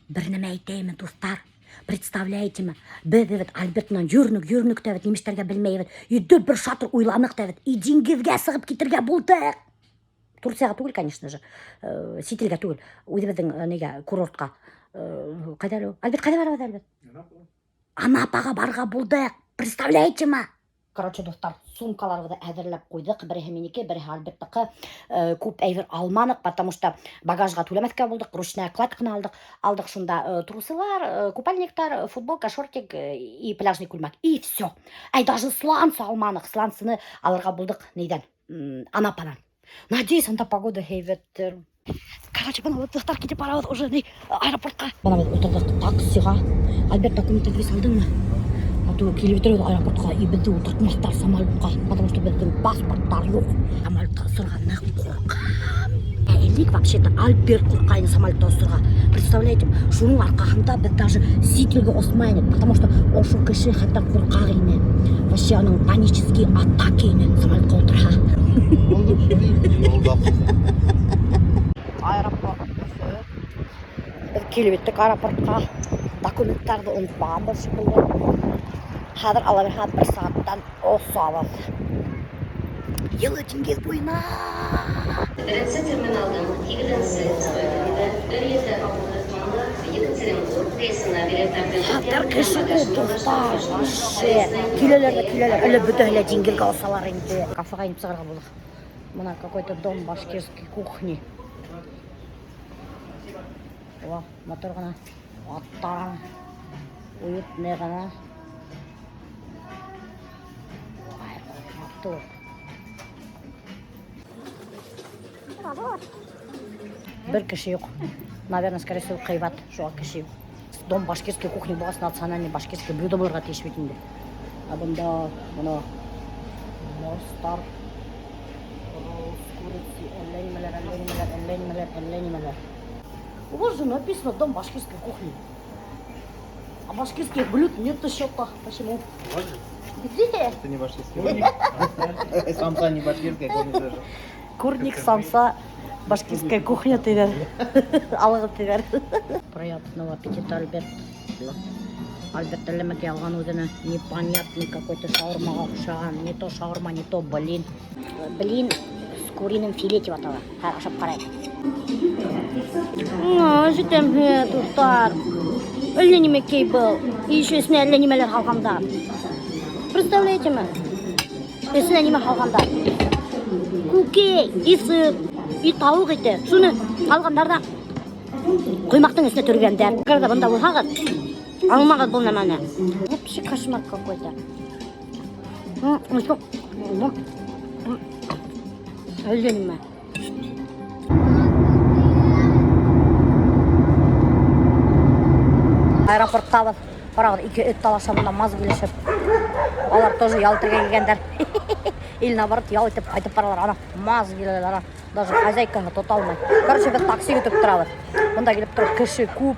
Бер нәмә әйтәйемме, дуҫтар? Представляете ме? Беҙ бит Альберт менән йөрөнөк, йөрөнөк тә бит, нимә эшләргә белмәйбеҙ. И дөп бер шатыр уйланыҡ та бит. И диңгеҙгә сығып китергә булдыҡ. Турцияға түгел, конечно же. Сит илгә түгел. Үҙебеҙҙең нигә, курортҡа. Ҡайҙа әле ул? Альберт, ҡайҙа барабыҙ, Альберт? Анапаға барырға булдыҡ. Представляете ме? Короче, дуҫтар, сумкаларыбыҙҙы әҙерләп ҡуйҙыҡ. Береһе минеке, береһе Альберттыҡы. Күп әйбер алманыҡ, потому что багажға түләмәҫкә булдыҡ. Ручная кладь ҡына алдыҡ. Алдыҡ шунда трусылар, купальниктар, футболка, шортик и пляжный күлмәк. И все. Әй, даже сланцы алманыҡ. Сланцыны алырға булдыҡ нейҙән? Анапанан. Надеюсь, унда погода һәйбәттер. Короче, бына беҙ, дуҫтар, китеп барабыҙ уже ни аэропортҡа. Бына беҙ ултырҙыҡ таксиға. Альберт, документтарҙы весь алдыңмы? А то килеп етербеҙ аэропортҡа и беҙҙе ултыртмаҫтар самолетҡа, потому что беҙҙең паспорттар юҡ. Самолетта осорға ныҡ ҡурҡам. Ә элек вообще-то Альберт ҡурҡа ине самолетта осорға. Представляете, шуның арҡаһында беҙ даже сит илгә осмай инек, потому что ошо кеше хатта ҡурҡаҡ ине. Вообще уның панический атаки ине самолетҡа ултырһа. Юлда. Аэропорт. Беҙ килеп еттек аэропортҡа. Документтарҙы онотмағанбыҙ шикелле. Хәҙер Алла бирһә бер сәғәттән осабыҙ. Йылы диңгеҙ буйына. Беренсе терминалдың һигеҙенсе стойкаһында 176 тонна Екатеринбург рейсына билеттарҙы Хәтәр кеше күп, дуҫтар. Вообще. Киләләр ҙә киләләр. Әллә бөтәһе лә диңгеҙгә осалар инде. Кафеға инеп сығырға булдыҡ. Бына какой-то дом башкирской кухни. О, матур ғына. Аттар. Уютный ғына. Ой, матур. Бер кеше юҡ. Наверное, скорее всего, ҡыйбат. Шуға кеше юҡ. Дом башкирской кухни булғас, национальный башкирский блюдо булырға тейеш бит инде. Ә бында бына мостар, ролл с курицей, әллә нимәләр, әллә нимәләр, әллә нимәләр, әллә нимәләр. У вас же написано «Дом башкирской кухни». А башкирских блюд нет еще-то. Почему? Где? Это не башкирский. Самса не башкирская, курник тоже. Курник, самса, башкирская кухня тиҙәр. Алығыҙ тиҙәр. Приятного аппетита, Альберт. Альберт әллә нәмәкәй алған үҙенә. Непонятный какой-то шаурмаға оҡшаған. Не то шаурма, не то блин. Блин с куриным филе тип атала. Хәҙер ашап ҡарайыҡ. Тәмле, дуҫтар. Әллә нимәкәй был. И еще эсенә әллә нимәләр һалғандар. Представляете ме? Эсенә нимә һалғандар? Күкәй, и сыр, и тауыҡ ите. Шуны алғандар ҙа ҡоймаҡтың эсенә төргәндәр. Әгәр ҙә бында булһағыҙ, алмағыҙ был нәмәне. Вообще кошмар какой-то. Что? Әллә нимә. Аэропорттабыҙ. Ҡарағыҙ, ике эт талаша бында маз килешеп. Алар тоже ял итергә килгәндәр. Или наоборот, ял итеп ҡайтып баралар. Ана маз киләләр, ана. Даже хозяйкаһы тота алмай. Короче, беҙ такси көтөп торабыҙ. Бында килеп тороп кеше күп.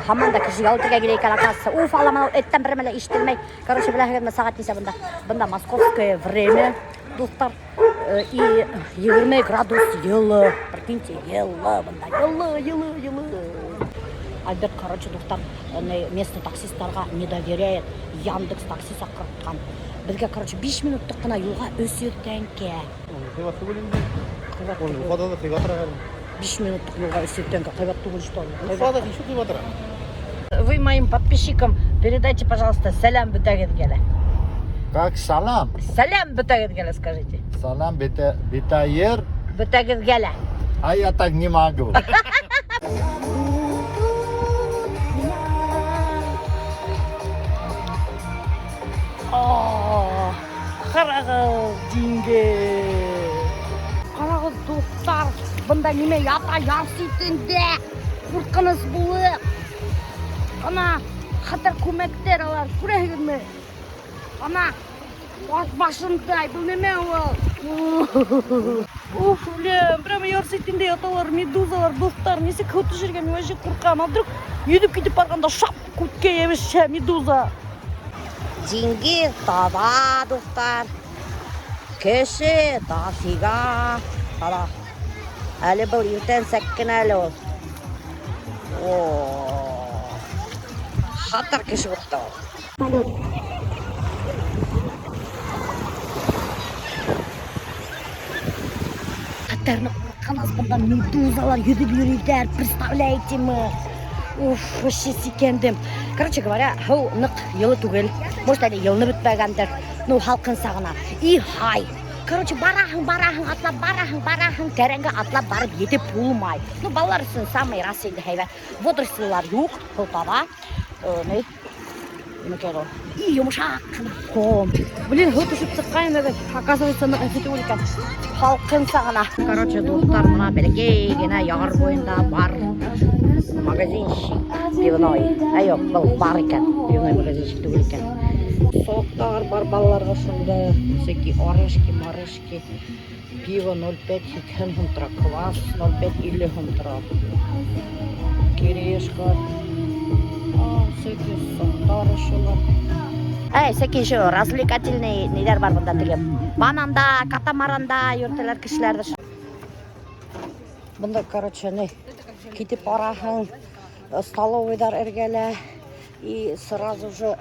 Һаман да кеше ял итергә килә икән, оказывается. Уф, Алла, мынау эттән бер нәмә лә ишетелмәй. Короче, беләһегеҙме, сәғәт нисә бында? Бында московское время, дуҫтар. И 20 градус йылы. Прикиньте, йылы бында. Йылы, йылы, йылы. Альберт, короче, дуҫтар, местный таксисттарға не доверяет. Яндекс такси саҡыртҡан. Беҙгә, короче, 5 минутлыҡ ҡына юлға 300 тәңкә. Ҡыйбат түгел инде. Ҡыйбат Ул түгел. Уфада ла ҡыйбатыраҡ әле. 5 минутлыҡ юлға 300 тәңкә ҡыйбат түгел, что ли? Уфада еще ҡыйбатыраҡ. Вы моим подписчикам передайте, пожалуйста, сәләм бөтәгеҙгә лә. Как салам? Сәләм бөтәгеҙгә лә, скажите. Салам бета бетаер, Бөтәгеҙгә лә. а я так не могу. О, ҡарағыҙ, диңгеҙ. Ҡарағыҙ, дуҫтар, бында нимә ята яр ситендә. Ҡурҡыныс булып. Ана, хәтәр күмәктәр алар, күрәһегеҙме? Ана, ат башындай, был нимә ул? Уф, бля, прямо яр ситендә яталар, медузалар, дуҫтар, нисек һыу төшөргә мин вообще ҡурҡам. А вдруг йөҙөп китеп барғанда шап күткә йәбешә медуза. Диңгеҙ таҙа, дуҫтар. Кеше дофига. Ҡара. Әле был иртәнсәк кенә әле ул. О. Хәтәр кеше күп тә ул. Хәтәр ныҡ ҡурҡыныс, бында медузалар йөҙөп йөрөйҙәр, представляете мы? Уф, вообще сикәндем. Короче говоря, һыу ныҡ йылы түгел. Может, әле йылынып бөтмәгәндер. Ну, һалҡынса ғына. И һай. Короче, бараһың, бараһың, атлап бараһың, бараһың, тәрәнгә атлап барып етеп булмай. Ну, балалар өсөн самый раз инде һәйбәт. Водорослилар юҡ, һыу таҙа. Ни? Нимәкәй ул? И йомшаҡ ҡына ҡом. Блин, һыу төшөп сыҡҡайны бит. Оказывается, ныҡ эҫе түгел икән. Һалҡынса ғына. Короче, дуҫтар, бына бәләкәй генә яр буйында бар магазинчик пивной. Ә юҡ, был бар икән. Пивной магазинчик түгел икән. Соктар бар балаларға шунда. Всякие орешки, морешки. Пиво 0,5 һикһән һум тора. Квас 0,5 илле һум тора. Кириешка. Всякие соктар еще. Әй, всякие еще развлекательный ниҙәр бар бында теге. Бананда, катамаранда йөрөтәләр кешеләрҙе. Бында, короче, ни, китеп бараһың, столовыйҙар эргәлә, и сразу же,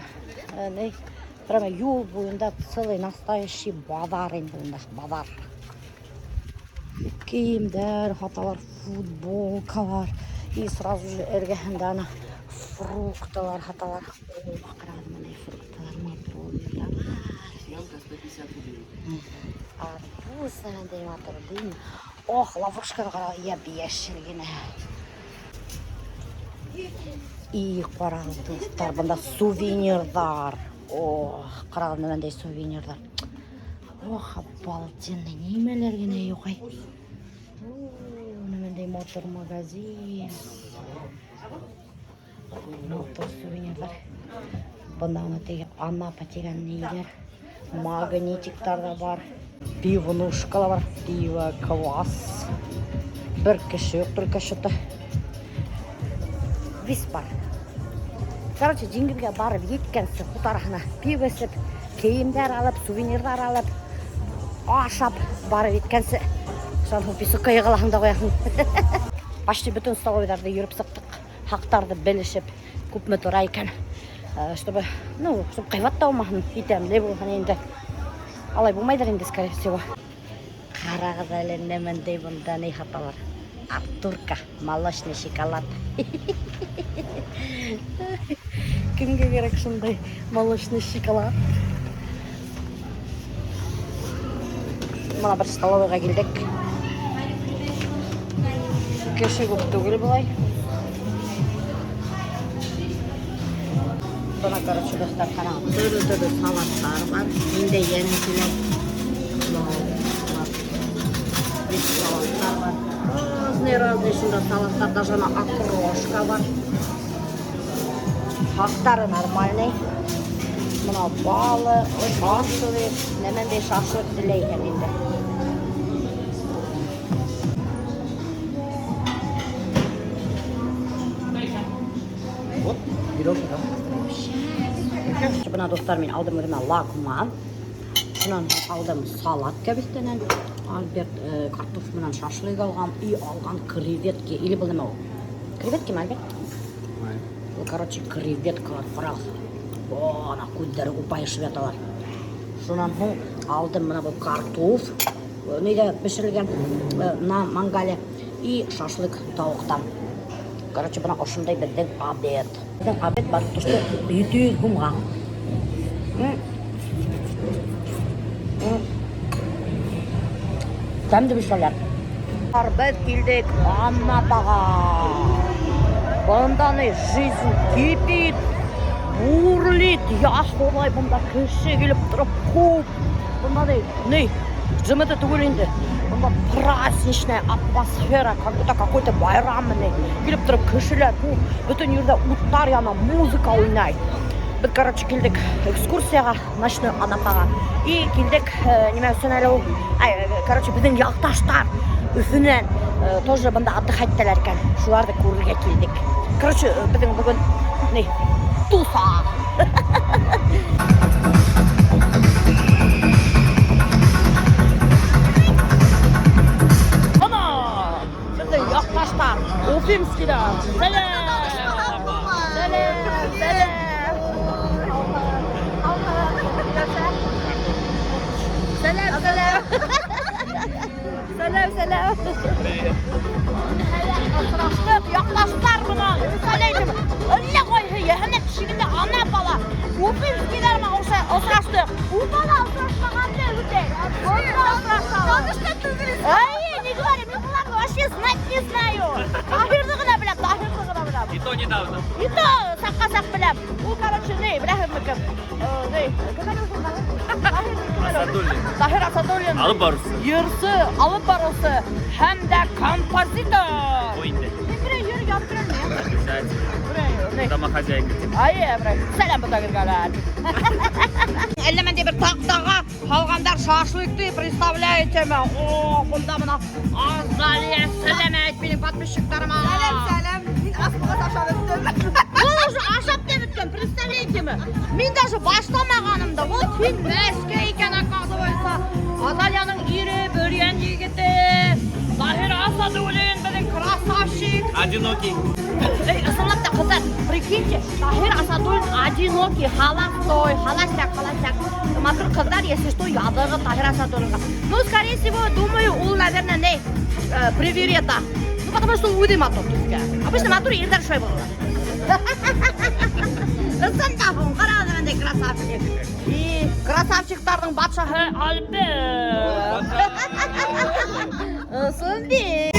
ни, прямо юл буйында целый настоящий баҙар инде бында, баҙар. Кейемдәр һаталар, футболкалар, и сразу же эргәһендә ана фрукталар һаталар. Ох, ҡарағыҙ, бындай фрукталар матур яталар. Съемка 150 рублей. Арбуз бындай матур, дым. Ох, лаврушканы ҡара, йәп-йәшел генә. И ҡарағыҙ, дуҫтар, бында сувенирҙар. Ох, ҡарағыҙ, бындай сувенирҙар. Ох, обалденный, нимәләр генә юҡ, ай. Бындай матур магазин. Матур сувенирҙар. Бында ана теге Анапа тигән ниҙәр. Магнитиктар ҙа бар. Пивнушка ла бар. Пиво, квас. Бер кеше юҡ, только что-то. Вис бар. Короче, диңгеҙгә барып еткәнсе ҡутараһына пиво эсеп, кейемдәр алып, сувенирҙар алып, ашап барып еткәнсе, шунан һуң песокка йығылаһың да ҡуяһың. Почти бөтөн столовыйҙарҙы йөрөп сыҡтыҡ, хаҡтарҙы белешеп, күпме тора икән. Чтобы, ну, чтобы ҡыйбат та булмаһын, итәмле булһын инде. Алай булмайҙыр инде, скорее всего. Ҡарағыҙ әле, нәмәндәй бында ни һаталар. Артурка, молочный шоколад. Кемгә кәрәк шундай молочный шоколад? Бына бер столовыйға килдек. Кеше күп түгел былай. Бына, короче, дуҫтар, ҡарағыҙ. Төрлө-төрлө салаттар бар. Ниндәй йәнең килә. Бик салаттар бар. Разный-разный шунда салаттар, даже ана окрошка бар. Хаҡтары нормальный. Бына балыҡ, шашлык, нәмәндәй шашлык теләйһең инде. Вот, берем, да. Бына, дуҫтар, мин алдым үҙемә лагман. Шунан алдым салат кәбеҫтәнән. Альберт картоф менән шашлык алған и алған креветки. Или был нимә ул? Креветки ме, Альберт? Был, короче, креветкалар, ҡарағыҙ. О, ана күҙҙәре упайышып яталар. Шунан һуң алдым бына был картоф, нейҙә бешерелгән, на мангале и шашлык тауыҡтан. Короче, бына ошондай беҙҙең обед. Беҙҙең обед барып төштө 700 һумға. Тәмле бешерәләр. Беҙ килдек Анапаға. Бында ни жизнь кипит, бурлит. Я Хоҙай, бында кеше килеп тороп күп. Бында ни, ЖМТ түгел инде. Бында праздничная атмосфера, как будто какой-то байрам ни. Килеп тороп кешеләр күп, бөтөн ерҙә уттар яна, музыка уйнай. Беҙ, короче, килдек экскурсияға, ночной Анапаға. И килдек, нимә өсөн әле ул? Ай, короче, беҙҙең яҡташтар Өфөнән, тоже бында отдыхать итәләр икән. Шуларҙы күрергә килдек. Короче, беҙҙең бөгөн ни, туса. Ана, беҙҙең яҡташтар Уфимскийҙа. Сәләм! Сәләм! Сәләм! Сәләм, сәләм. Осраштыҡ, яҡташтар менән. Представляете, әллә ҡайһы йәһәннәм тишегендә ана бала. Уфимскийҙар менән осраштыҡ. Уфала осрашмағанды үтә. Осрашабыҙ. Эй, не говори, мин быларҙы вообще знать не знаю. Таһирҙы ғына беләм, Таһирҙы ғына беләм. И то недавно. И то саҡҡа-саҡ беләм. Ул, короче, ни, беләһеңме кем? Ни, кем әле ул? Таһир кем әле? Асадуллин. Таһир Асадуллин. Алып барыусы. Йырсы, алып барыусы һәм дә композитор. Ой, инде. Мин берәй йыр яҙып бирәм, Обязательно. Берәй, ни? Домохозяйка. Ай, берәй. Сәләм бөтәгеҙгә. Әллә ниндәй бер таҡтаға һалғандар шашлыкты, представляете ме? О, бында бына Азалия, сәләм әйт минең подписчиктарыма. Сәләм, сәләм. Мин асмағас ашап бөттөм. Ул уже ашап та бөткән, представляете ме? Мин даже башламағаным да, ул һин мәскә икән, оказывается. Азалияның ире, Бөрйән егете, Таһир Асадуллин, беҙҙең красавчик. Одинокий. Эй, ысынлап та, ҡыҙҙар, прикиньте, Таһир Асадуллин одинокий, холостой, холостяк, холостяк. Матур ҡыҙҙар, если что, яҙығыҙ Таһир Асадуллинға. Ну, скорее всего, думаю, ул, наверное, не, привереда. Ну, потому что ул үҙе матур төҫкә. Обычно матур ирҙәр шулай булалар. Ысын да һуң, ҡарағыҙ ниндәй красавчик. И красавчиктарҙың батшаһы Альберт. Ысын бит.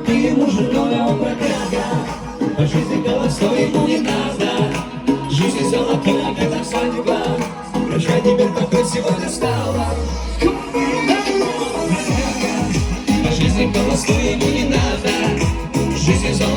Ты мужиковая бродяга, по жизни холостой ему не надо. Жизнь золотая, как свадьба, прощай, теперь такой сегодня стала. Бродяга, по жизни холостой ему не надо. Жизнь золотая.